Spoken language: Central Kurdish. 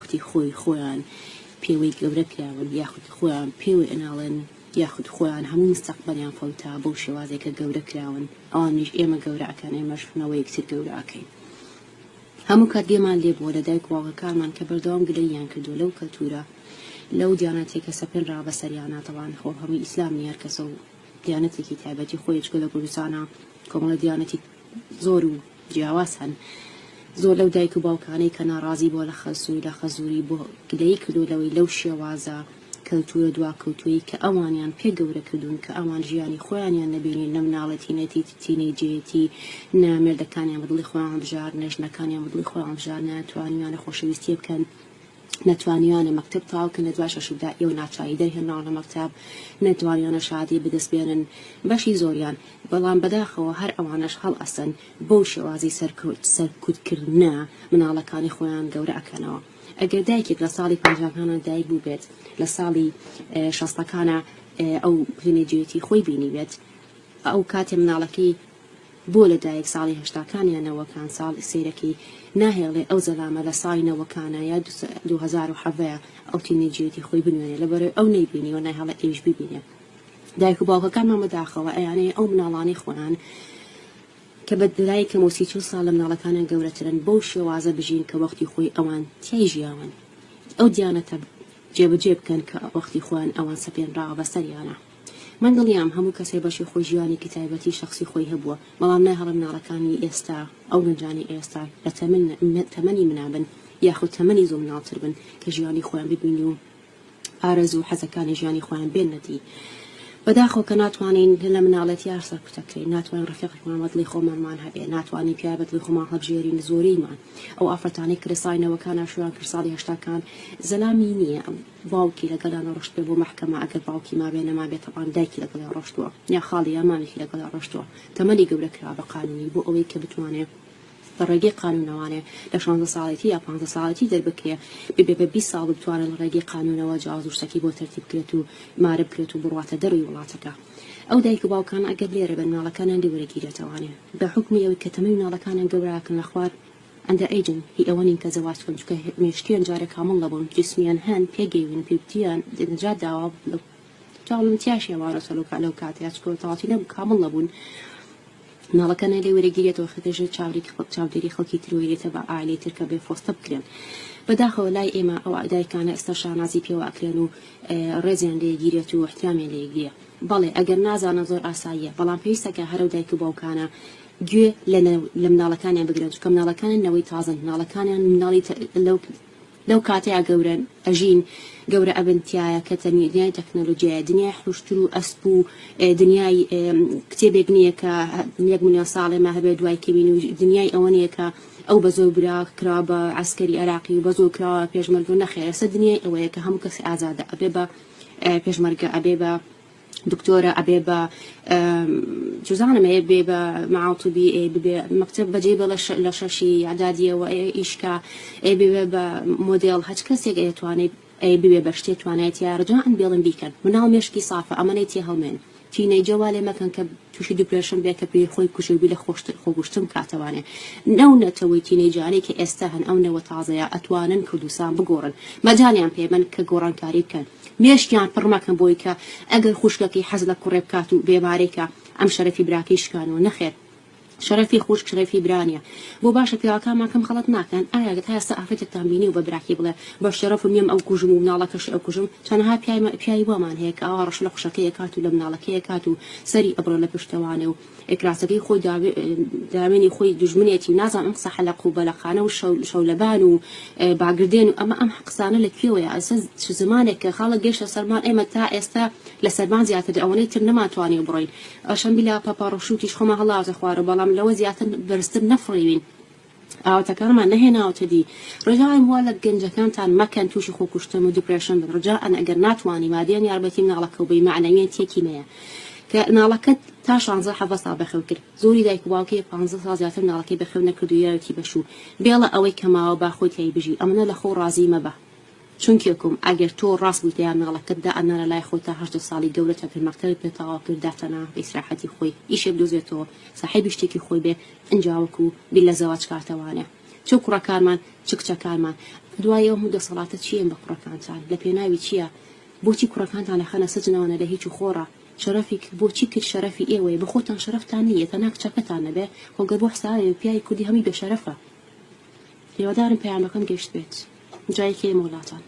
وەختی خۆی خۆیان پێوەی گەورە کراون یاخود خۆیان پێوەی ئەناڵێن یاخود خۆیان هەموو مستەقبەلیان فەوتا بەو شێوازەی کە گەورە کراون ئەوانیش ئێمە گەورە ئەکەن ئێمەش نەوەیەک تر گەورە ئەکەین. هەموو کات گوێمان لێ بووە لە دایک و باوکەکانمان کە بەردەوام گلەییان کردووە لەو کەلتوورە لەو دیانەتەی کە سەپێنراوە بەسەریانا تەبعەن خۆ هەمووی ئیسلام نیە هەر کەسە و دیانەتێکی تایبەتی خۆی چونکە لە کوردستانا کۆمەڵە دیانەتی زۆر و جیاواز هەن زۆر لەو دایک و باوکانەی کە ناڕازی بووە لە خەسوو لە خەزووری بۆ گلەیی کردووە لەوەی لەو شێوازە کەلتوورە دواکەوتووەی کە ئەوانیان پێ گەورە کردوون کە ئەوان ژیانی خۆیانیان نەبینی نە مناڵێتی نە تینەیجێتی نە مێردەکانیان بە دڵی خۆیان هەڵبژارد نە ژنەکانیان بە دڵی خۆیان هەڵبژارد نە توانیویانە خۆشەویستیە بکەن نە توانیویانە مەکتەب تەواو کەن لە دوای شەشودا ئێوە ناچاری دەرهێنراون لە مەکتەب نە توانیویانە شادی بەدەست بێنن بەشی زۆریان بەڵام بەداخەوە هەر ئەوانەش هەڵئەسن بەو شێوازی سەرکوتکردنە مناڵەکانی خۆیان گەورە ئەکەنەوە. ئەگەر دایکێک لە ساڵی پەنجاکانا دایک بووبێت لە ساڵی شەستەکانا ئەو تینەیجێتی خۆی بینیبێت ئەو کاتێ مناڵەکەی بۆ لە دایک ساڵی هەشتاکان یا نەوەکان ساڵ سەیرەکەی ناهێڵێ ئەو زەلامە لە ساڵی نەوەکانا یا 2017 ئەو تینەیجێتی خۆی بنوێنێ لەبەرئەوەی ئەو نەیبینیوە نایهێڵێ ئەویش بیبینێ دایک و باوکەکانمان بەداخەوە ئەیانەوێ ئەو مناڵانەی خۆیان کە بە لای کەمەوە سی 40 ساڵ لە مناڵەکانیان گەورەترن بەو شێوازە بژین کە وەختی خۆی ئەوان تیای ژیاون ئەو دیانەتە جێبەجێ بکەن کە وەختی خۆیان ئەوان سەپێنراوە بەسەریانا من دڵنیام هەموو کەسێ بەشی خۆی ژیانێکی تایبەتی شەخسی خۆی هەبووە بەڵام ناهێڵێ مناڵەکانی ئێستا ئەو گەنجانەی ئێستا لە تەمەنی منا بن یاخود تەمەنی زۆر مناڵتر بن کە ژیانی خۆیان ببینی و ئارەزوو و حەزەکانی ژیانی خۆیان بێننە دی. بەداخەوە کە ناتوانین لە مناڵێتیا سەرکوتەکرێین، ناتوانین ڕەفیقێکمان بە دڵی خۆمانمان هەبێ، ناتوانین پیاوێ بە دڵی خۆمان هەڵبژێرین، زۆرینمان ئەو ئافرەتانەی کە لە ساڵی نەوەکانا شوویان کرد، ساڵی هەشتاکان زەلامی نییە باوکی لەگەڵیان ڕۆشتبێ بۆ مەحکەمە، ئەگەر باوکی مابێ نەمابێ تەبعەن دایکی لەگەڵیا ڕۆشتووە یا خاڵی یا مامێکی لەگەڵیا ڕۆشتووە، تەمەنی گەورە کراوە بە قانوونی بۆ ئەوەی کە بتوانێ لە ڕێگەی قانوونەوانێ لە شانزە ساڵێتی یا پانزە ساڵێتی دەربکرێ ببێ بە 20 ساڵ و بتوانێ لە ڕێگەی قانوونەوە جواز و شتەکی بۆ تەرتیب بکرێت و مارە بکرێت و بڕواتە دەرەوەی وڵاتەکە. ئەو دایک و باوکانە ئەگەر لێرە بن مناڵەکانیان لێ وەرەگیرێتەوانێ بە حوکمی ئەوەی کە تەمەنی مناڵەکانیان گەورەکەن لە خوار under age ن هی ئەوە نین کە زەواج بکەن چونکە مێشکیان جارێ کامڵ نەبوون جسمیان هەن پێگەیون پیرتیان نەجات داوە چاوم تیاشی ئەوانە لەو کاتەیا چونکە تەواوەتی نەبوو کامڵ نەبوون. مناڵەکە نە لێ وەرەگیرێتەوە خەتە ژێر چاوری چاودێری خەڵکی تر وەیرێتە بە عائیلەی تر کە بێ فۆستە بکرێن بەداخەوە لای ئێمە ئەو دایکانە ئێستا شانازی پێوە ئەکرێن و ڕێزیان لێ گیرێت و احترامیان لێ گیرێ بەڵێ ئەگەر نازانن زۆر ئاساییە بەڵام پێویستە کە هەرەو دایک و باوکانە گوێ لە لە مناڵەکانیان بگرن چونکە مناڵەکانیان نەوەی تازەن مناڵەکانیان مناڵی لەو لەو کاتەیا گەورەن ئەژین گەورە ئەبن تیایا کە دنیای تەکنەلۆجیایە دنیای حوشتر و ئەسپ و دنیای کتێبێک نییە کە یەک ملیۆن ساڵێ ما هەبێ دوای کەوین و دنیای ئەوە نییە کە ئەو بە زۆر برا کرا بە عەسکەری عێراقی و بە زۆر کراوە پێشمەرگە و نەخێر ئێستا دنیای ئەوەیە کە هەموو کەسی ئازادە ئەبێ بە پێشمەرگە ئەبێ بە دکتۆرە ئەبێ بە چزانم ئێ بێ بە معاوتبی ئێ ببێ مەکتەب بەجێ بێڵێ لە شەشی ئەعدادیەوە ئێ ئیشکا ئێ ببێ بە مۆدێڵ هەچ کەسێک ئەیتوانێ ئەی ببێ بە شتێ توانای تیا ڕجاعن بێڵن بیکەن مناڵ مێشکی سافە ئەمەنەی تێ هەڵمێن teenage ە وا لێ مەکەن کە تووشی depression بێ کە پێی خۆی بکوژێ و بیر لە خۆشتر خۆکوشتن بکاتەوانێ نەو نەتەوەی teenage انەی کە ئێستا هەن ئەو نەوە تازەیە ئەتوانن کوردستان بگۆڕن مەجالیان پێ بەن کە گۆڕانکاری بکەن مێشکیان پڕ مەکەن بۆی کە ئەگەر خوشکەکەی حەز لە کوڕێ بکات و بێمارەی کە ئەم شەرەفی براکەی شکانوە نەخێر شەرەفی خوشک شەرەفی برا نیە بۆ باشە پیاوەکانمان کەم خەڵەت ناکەن ئایا تا ئێستا ئافرەتێکتان بینیوە بە براکەی بڵێ بە شەرەفم یەم ئەو کوژم و مناڵەکەشی ئەو کوژم چەنەها پیای پیاوی وامان هەیە کە ئاوا ڕەش لە خوشەکەی ئەکات و لە مناڵەکەی ئەکات و سەری ئەبڕێ لە پشتەوانێ و کراسەکەی خۆی داوێنی خۆی دوژمنێتی و نازانم ئەم قسە حەلەق و بەلەقانە و شەولەبان و باگردێن و ئەمە ئەم قسانە لە کوێوەیە ئەسە چ زمانێک کە خاڵە گەشتە سەرمان ئێمە تا ئێستا لە سەرمان زیاتر ئەوەنەی تر نەمانتوانیوە بڕۆین ئەشەم بیلا پەپاڕۆشوتیش خۆمان هەڵاوتە خوارەوە بەڵام لەوە زیاتر بەرزتر نەفڕیوین ئاواتەکانمان نەهێناوەتە دی. ڕجائەن وا لە گەنجەکانتان مەکەن توشی خۆکوشتن و depression بن ڕجائەن ئەگەر ناتوانی مادیەن یارمەتی مناڵەکەو بەی مەعنەویەن تێکی مەیە کە مناڵەکەت تا شانزە حەڤە ساڵ بەخێو کرد زۆری دایک و باوکێ پانزە ساڵ زیاتر مناڵەکەی بەخێو نەکردو یاوێتی بەشوو بێڵە ئەوەی کە ماوە با خۆی تیای بژی ئەمنە لە خۆو ڕازی مەبە چونکێکم ئەگەر تۆ ڕاست بوویتە یا مناڵەکەت دا ئەنارە لای خۆت تا 18 ساڵی گەورەت ئەکرد مەکتەبت پێ تەواو کرد داتەنا بە ئیسراحەتی خۆی ئیشێ بدۆزێتەوە ساحێبی شتێکی خۆی بێ ئنجا وەکو بیر لە زەواج کاتەوانێ چ کوڕەکانمان چ کچەکانمان. دوای ئەو هەموو دەسەڵاتە چییەن بە کوڕەکانتان؟ لە پێناوی چییە؟ بۆچی کوڕەکانتان ئەخەنە سجنەوە نە لە هیچ و خۆڕا؟ شەرەفی بۆچی کرد شەرەفی ئێوەیە بە خۆتان شەرەفتان نی یە تەنها کچەکەتان نەبێ خۆ گەر بۆ حسابێ پیاوی کوردی هەمووی بێ شەرەفە هیوادارم پەیامەکەم گەشت بێت جا یەکێ مۆلاتان.